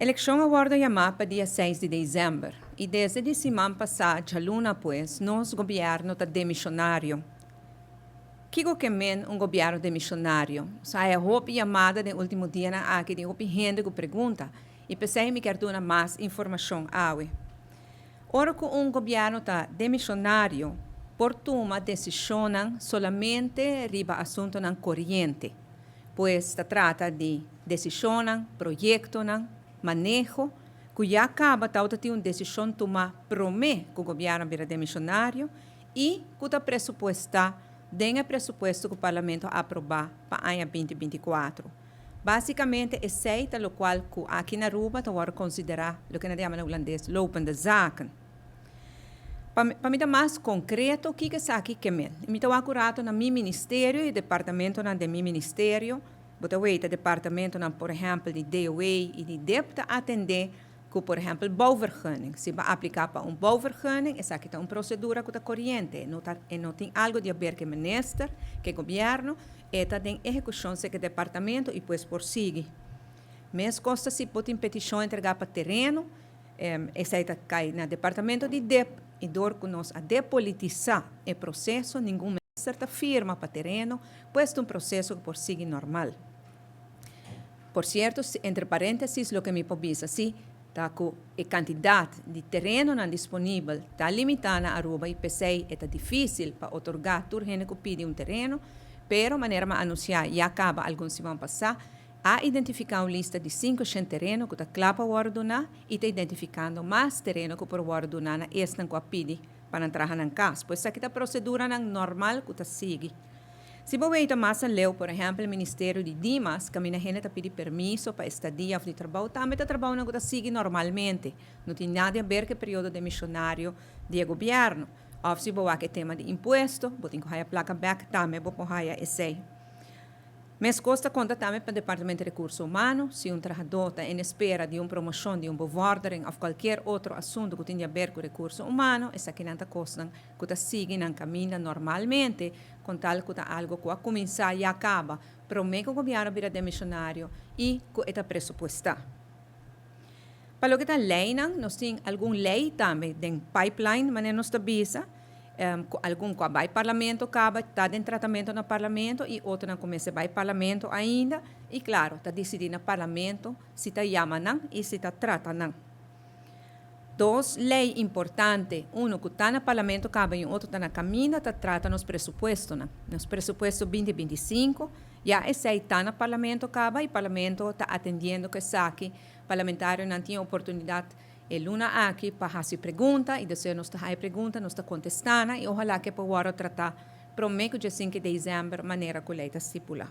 Elekshon a wòrdu yamá pa dia seis di desèmber i desde di siman pasá djaluna pues nos gobièrnu ta demishonario. Kiko ke men un gobièrnu demishonario? Nos a haya hopi yamada den último dianan aki di hopi hende ku pregunta i p'esei mi kier duna mas informashon awe. Ora ku un gobièrnu ta demishonario por tuma desishonnan solamente riba asuntunan koriente. Pues ta trata di desishonnan, proyektonan, maneho ku ya kaba tawata tin un desishon tumá promé ku gobièrnu bira demishonario i ku ta presupuestá den e presupuesto ku Parlamento a aprobá pa aña 2024. Básikamente esei ta lokual ku aki na Aruba ta wòrdu konsiderá loke nan ta yama na hulandes lopende zaken. Pa pa mi ta mas konkreto kiko esaki ke men. Mi ta wak un rato na mi ministerio i departamentonan den mi ministerio. Bo ta weta departamentonan por ehèmpel di DOW i di dip ta atendé ku por ehèmpel bouwvergunning. Si bo a apliká pa un bouwvergunning esaki ta un prosedura ku ta koriente. No ta e no tin algu di haber ku e minister, ku e gobièrnu. E ta den ehekushon seki departamento i pues por sigui. Meskos ta si bo tin petishon entregá pa tereno. Esei ta kai na departamento di dep i dor ku nos a depolitisá e proseso ningun mester ta firma pa tereno, pues ta un proseso ku por sigui normal. Por sierto, entre paréntesis loke mi por bisa si ta ku e kantidat di terenonan disponibel ta limitá na Aruba i p'esei e ta difísil pa otorgá tur hende ku pidi un tereno, pero manera mi a anunsiá ya kaba algun siman pasá, A identifiká un lista di 500 tereno ku ta kla pa wòrdu duná i ta identifikando mas tereno ku por wòrdu duná na esnan ku a pidi pa nan traha nan kas. Pues esaki ta proseduranan normal ku ta sigui. Si bo weita mas aleu, por ehèmpel Ministerio di Dimas, kaminda hende ta pidi permiso pa estadia òf di trabou, tambe ta trabounan ku ta sigui normalmente. No tin nada di aber ku e periodo demishonario di e gobièrnu. Òf si bo wak e tema di impuesto, bo tin ku haya plaka bèk, tambe bo por haya esei. Meskos ta konta tambe pa Departamento di Rekurso Humano, si un trahadó ta en espera di un promoshon, di un bevordering òf kualkier otro asuntu ku tin di aber ku rekurso humano, esakinan ta kosnan ku ta sigui nan kaminda normalmente, kon tal ku ta algu ku a kuminsá ya kaba promé ku gobièrnu bira demishonario i ku e ta presupuestá. Pa loke ta leinan, nos tin algun lei tambe den pipeline, manera nos ta bisa. Ku algun ku a bai parlamento kaba ta den tratamento na parlamento i otronan ku mester bai parlamento ainda i klaro ta disidí na parlamento si ta yama nan i si ta trata nan. Dos lei importante, unu ku ta na parlamento kaba i un otro ta na kaminda ta trata nos presupuestonan. Nos presupuesto 2025 ya esei ta na parlamento kaba i parlamento ta atendiendo ku esaki. Parlamentarionan tin e oportunidat E luna aki pa hasi pregunta i deseo nos ta haña pregunta nos ta kontestá nan i ohalá ke por wòrdu tratá promé ku 15 desèmber manera ku lei ta stipulá.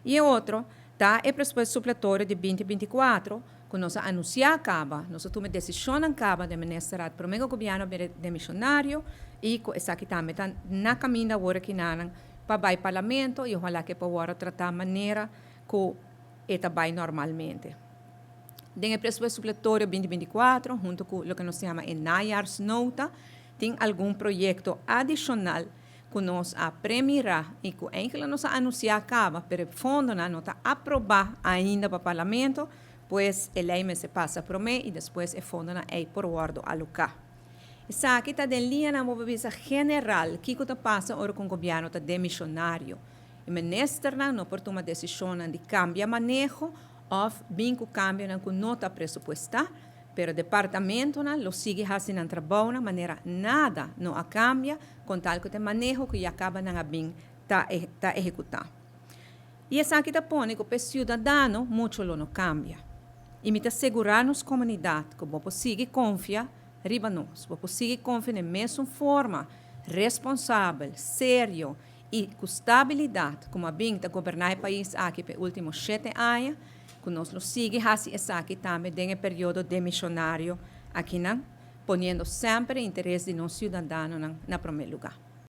I e otro ta e presupuesto supletorio di 2024 ku nos a anunsiá kaba, nos a tuma e desishonnan kaba den Ministerraad promé ku gobièrnu a bira demishonario i ku esaki tambe ta na kaminda awor akinanan pa bai parlamento i ohalá ke por wòrdu tratá manera ku e ta bai normalmente. Den e presupuesto supletorio 2024, hunto ku loke nos ta yama e najaarsnota, tin algun proyekto adishonal ku nos a premirá i ku enkele nos a anunsiá kaba, pero e fondonan no ta aprobá ainda pa Parlamento, pues e lei mester pasa promé i despues e fondonan ei por wòrdu aloká. Esaki ta den liñanan bo por bisa general kiko ta pasa ora ku un gobièrnu ta demishonario. E ministernan no por tuma desishonnan di kambia maneho òf bin ku kambionan ku no ta presupuestá, pero departamentonan lo sigui hasi nan trabounan manera nada no a kambia kon tal ku ta e maneho ku ya kaba nan a bin ta ta ehekutá. I esaki ta pone ku pa e siudadano mucho lo no kambia. I mi ta segurá nos komunidat ku bo por sigui konfia riba nos, bo por sigui konfia na e mesun forma responsabel, serio i ku stabilidat ku a bin ta goberná e pais aki pa e último shete aña, ku nos lo sigui hasi esaki tambe den e periodo demishonario akinan, poniendo semper e interes di nos siudadanonan na promé lugá.